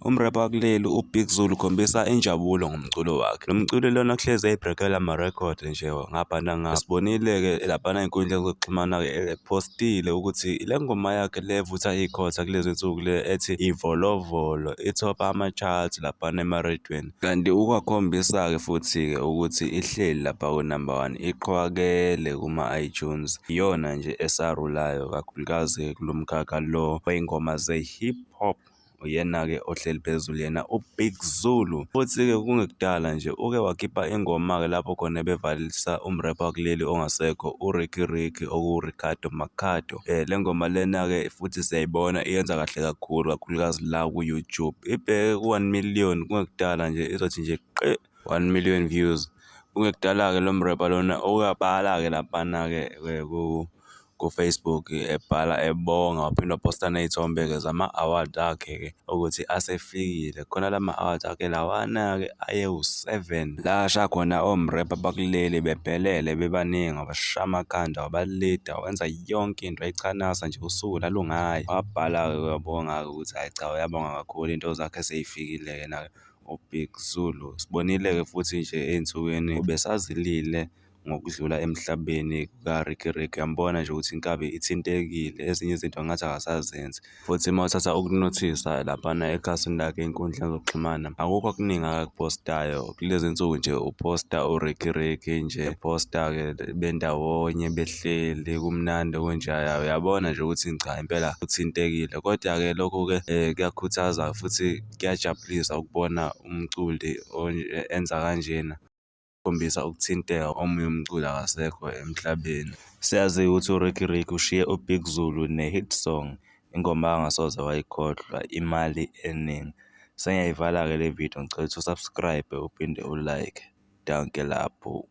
Umrepha wakuleli uBig Zulu ukhombisa injabulo ngomculo wakhe. Lo mculo lona kuhlezi eyibreakela amarekhodi nje ngapha nangapha. Sibonile-ke laphana ey'nkundleni zokuxhumana-ke ephostile ukuthi le ngoma yakhe le evutha ikhotha kulezi nsuku le ethi ivolovolo ithopha ama-charts laphana emarediyweni. Kanti ukwakhombisa-ke futhi-ke ukuthi ihleli lapha ku-number one iqhwakele kuma-iTunes. Iyona nje esarulayo kakhulukazi kulo mkhakha lo wey'ngoma ze-hip hop. Uyena-ke ohleli phezulu yena uBig Zulu. Futhi-ke kungekudala nje uke wakhipha ingoma-ke lapho khona ebevalelisa umrepha wakuleli ongasekho uRicky Ricky okuwuRicardo Makhado. Le ngoma lena-ke futhi siyayibona iyenza kahle kakhulu kakhulukazi la ku-YouTube. Ibheke ku-1 million kungekudala nje izothi nje qe 1 million views. Kungekudala-ke lo mrepha lona uyabhala-ke laphana-ke ku-Facebook ebhala ebonga waphinde waphosta ney'thombe-ke zama-award akhe-ke ukuthi asefikile. Khona la ma-award akhe lawana-ke ayewu-seven la ashaya khona omrepha bakuleli bephelele bebaningi wabashaya amakhanda wabalida wenza yonke into wayichanasa nje usuku lalungayi. Wabhala-ke wabonga-ke ukuthi hhayi cha uyabonga kakhulu into zakhe sey'fikile-ke naye uBig Zulu. Sibonile-ke futhi nje ey'nsukwini ubesazilile ngokudlula emhlabeni kukaRicky Rick. Uyambona nje ukuthi inkabi ithintekile, ezinye izinto ngathi akasazenzi. Futhi uma uthatha ukunothisa laphana ekhasini lakhe ey'nkundleni zokuxhumana, akukho okuningi akakuphostayo. Kulezi nsuku nje uphosta uRicky Rick nje, ephosta-ke bendawonye behleli kumnandi kunjaya. Uyabona nje ukuthi cha impela uthintekile. Kodwa-ke lokhu-ke kuyakhuthaza futhi kuyajabulisa ukubona umculi enza kanjena. Khombisa ukuthinteka omunye umculi akasekho emhlabeni. Siyazi ukuthi uRicky Rick ushiye uBig Zulu ne-hit song, ingoma angasoze wayikhohlwa, Imali Eningi. Sengiyayivala-ke le video ngicela ukuthi u-subscribe uphinde u-like. Dankie lapho.